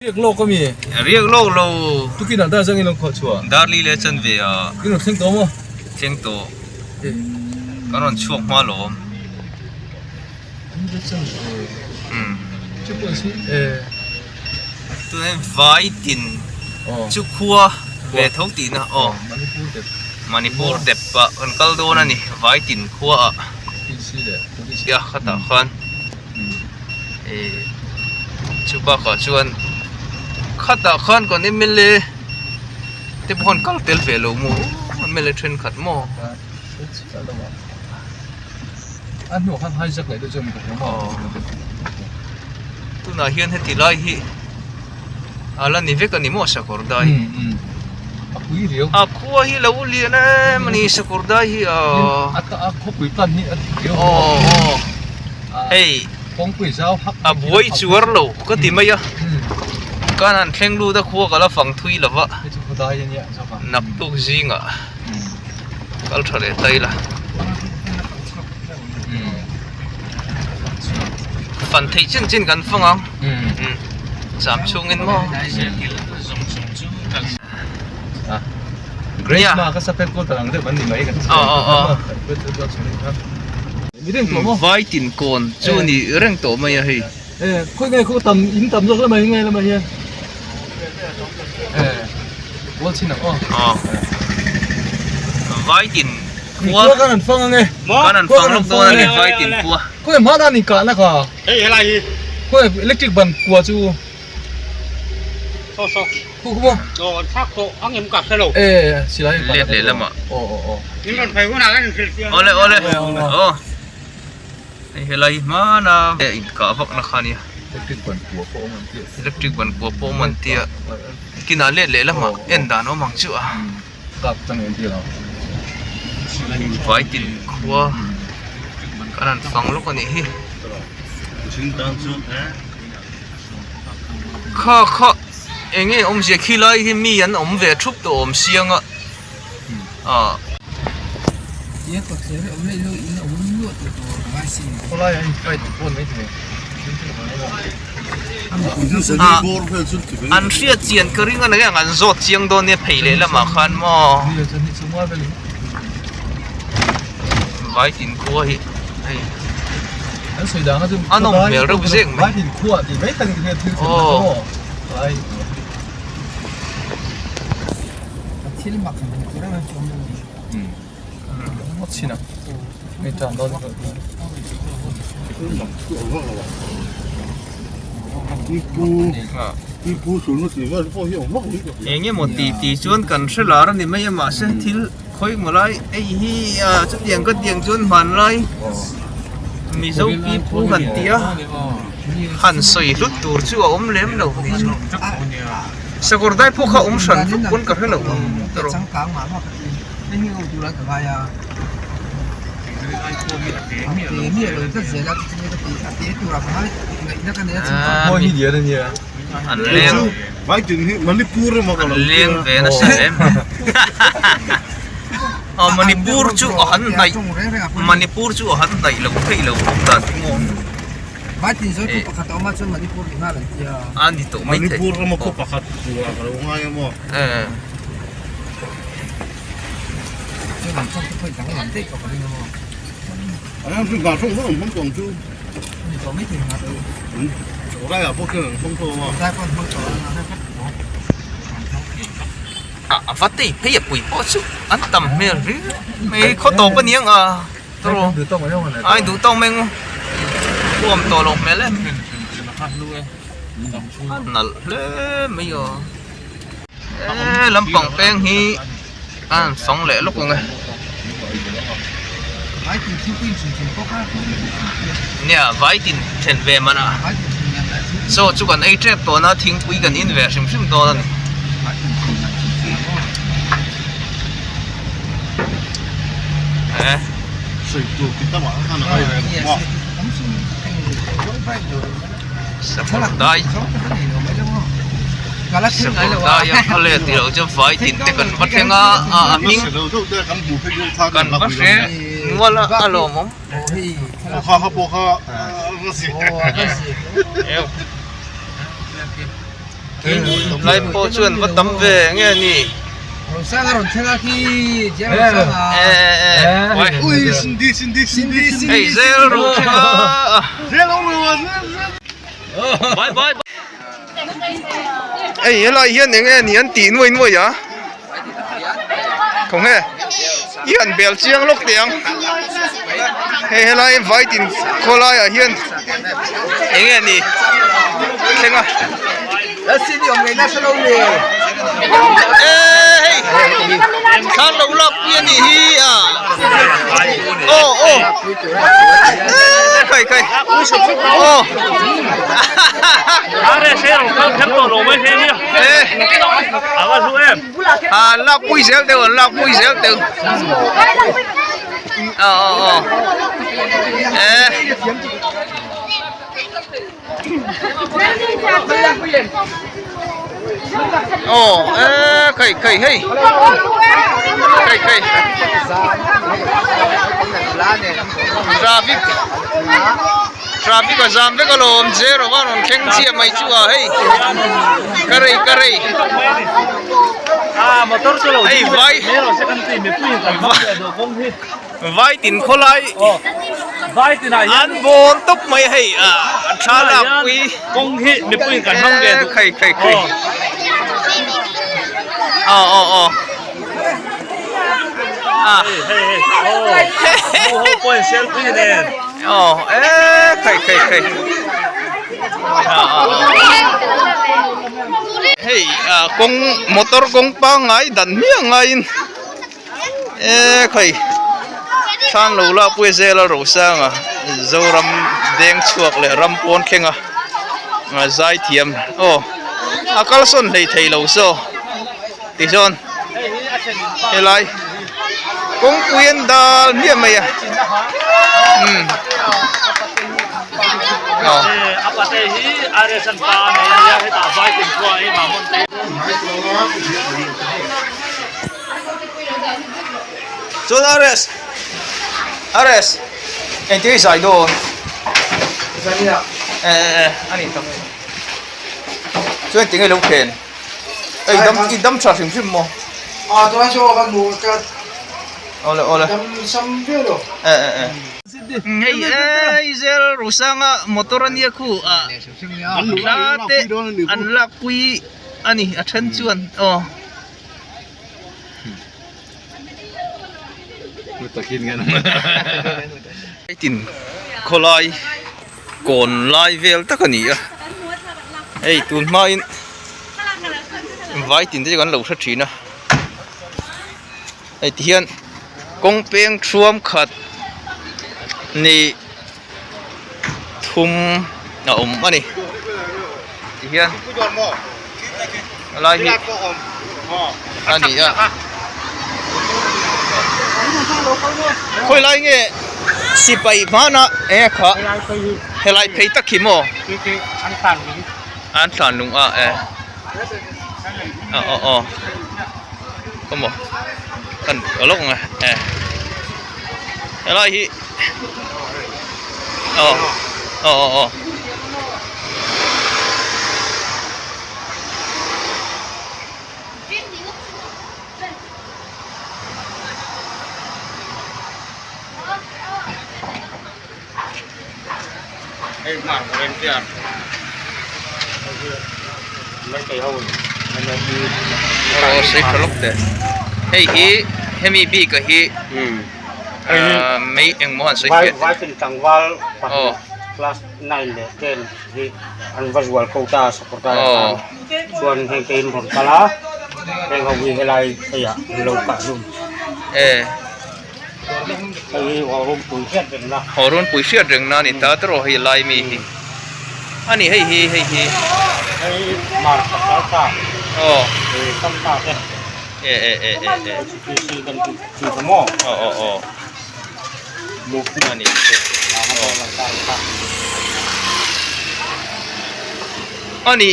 Riak lawk a mi? Riak lawk lo. Tukin ah dar zang in lo khuah chhuah. Darli leh chan ve ah. In rawn thleng tawh maw? Thleng tawh. Kan rawn chhuak hma lawm. An la chan ve. Umm. Chu pawh si e. Tunah hian vai tin chu khua ve tho tihna aw. Manipur dep. Manipur dep ah kan kal dawn a ni vai tin khua ah. PC leh police. Tia khatah khan. Ih chu bakah chuan khatah khan kan mla te pawh khan kal tel ve lo maw mla thenkhat maw. Tunah hian heti lai hi a la ni vek a ni maw sakawr dai a khua hi lo lian em a ni sakawr dai hi aw aw hei a buai chuar lo ka ti mai a kan han thleng lut a khua ka la fang thui lo va naktuk zingah kal tha leh ta ila fan theih chin chin kan fang ang zam chhungin maw Grace ma ka sapet ko talang deuh an ni mai kan Vai tin kawn chu ni reng tawh mai a hei. Khawi nge khaw tam in tam zawk lamah hi nge lamah hian Wall chin ang aw. Vai tin khua kan an fang ange. Kan an fang lawk dawn a ni vai tin khua. Khawi hma dan in kahna kha. Hei helai hi. Khawi electric ban kua chu. Saw saw. Khu khu maw. Aw an thlak tawh ang em ka hre lo. E silai let leh lamah. Aw aw aw. In rawn phei hunah kan inhrilh chiang. Awle awle. Aw. Hei helai hi hmana inkah vak na kha ania. Electric ban kua pawh awm an tia. Electric ban kua pawh awm an tia. Kinah let leh lamah en dan awm ang chu a. Kap chang en tia lo. Vai tin khua kan han fang lawk a nih hi. Kha kha eng nge awmzia khi lai hi mi an awm ve thup tawh awm siang a. Ah. An hriat chian ka ring a nge an zawt chiang dawn nia phei leh lamah khan maw vai tin khua hi hei a nawm hmel reuh zek mai aw. Thil mak han hmuh tur em chuan a ni. Ngawt chin a hei tan dawn Eng emaw ti ti chuan kan hre lar a ni mai a mahse thil khawi maw lai hei hi chutiang ka tiang chuan hmanlai Mizo pipu han ti a han sawi hlut tur chu a awm lem lo ni chu. Sakawr dai pawh kha awm hran vek pawn ka hre lo ang tawrh. An leng an leng ve nasa hle mai aw Manipur chu a han hnaih Manipur chu a han hnaih lo theih lo awm dan chu maw. Vai tin zawi khaw pakhat a awm a chuan Manipur ni nghal an ti a. A ni tawh mai thei. Manipur rama khaw pakhat tur ka lo ngai a maw. Eh. Chuan an chawng te pawh dang lam daih tawh ka ring a maw. An hring vang hrawng vang an hmang tawh ang chu. A ni tawh mai thei nghal chu. Rai ah pawh khian an hmang tawh a maw. Rai pawh an hmang tawh a na vek tawh. A va tei phei a pui pawh chu an tam hmel riau mai khaw tawp a niang a. Tawrh ai duh tawk mai ang huam tawh loh hmel em a nalh hle mai aw he lampang peng hi a han fang leh lawk ang e nia vai tin then ve man a chaw chu kan ei tep tawh na thingpui kan in ve hrim hrim dawn a ni. Sakawrdai Sakawrdai a kha leh tih loh chu vai tin te kan va thleng a a hming kan va hre nual a a lawmawm. Lai pawh chuan va tam ve nge ni. Hei zel ro thleng a. Bye bye. Hei helai hian eng nge ni an tih nuai nuai a. Khawnge i han bel chiang lawk teh ang. Hei helai vaitin khawlaiah hian eng nge ni thleng a. Hei thla lo lak pui a nih hi a aw aw khai khai aw an lak pui zel deuh an lak pui zel deuh aw aw aw Aw e khai khai hei khai khai traffic traffic a zam vek alawm zero a rawn thleng chiah mai chu a hei ka rei ka rei hei vai Vai tin khawlai an bawn tawp mai hei a tha lakpui kawng hi mipui kan hmang ve duh khai khai khai aw aw aw a hei hei aw ho point selfie nen aw e khai khai khai hei kawng motor kawng pangngai dan hmiah ngaiin E khawi thlang lo la pui zela Rosanga Zoram deng chhuak leh ram pawn thleng a zai thiam aw a kalsawn hlei thei lo saw tichuan helai kawngpui an dal hmiah mai a umm aw. Chuan Ares Ares engtin nge i zai dawn e e a ni tak chuan engtin nge i lo khen i dam i dam tha hrim hrim maw awle awle e e e hei e zel Rosanga motor ania khu a hla te an lakpui a ni a then chuan aw. Tin khawlai kawn lai vel tak a ni a hei tun hmain vai tin te chu kan lo hre thin a hei ti hian kawng peng thuam khat nih thum a awm a ni ti hian helai hi a ni a khawi lai nge sipai hmana eng nge kha helai phei tak hi maw an thlan lung a e aw aw aw khaw maw kan lawk ang e helai hi. Aw aw aw aw Aw sei tha lawk teh hei hi hemi bik ah hi Mai engmaw han sawi fiah Vai tin tlangval pahnih class 9 leh 10 hi an va zual ko ta supporter ah khan chuan heng te in rawn kal a heng ho hi helai phei ah an lo kah hlum hei hi haw runpui hriat reng na haw runpui hriat reng na a ni ta tawh hei lai mi hi a ni hei hi hei hi hei mar pasal ta kam ta te. E e e e e. Aw aw aw. A ni chu. Aw. A ni.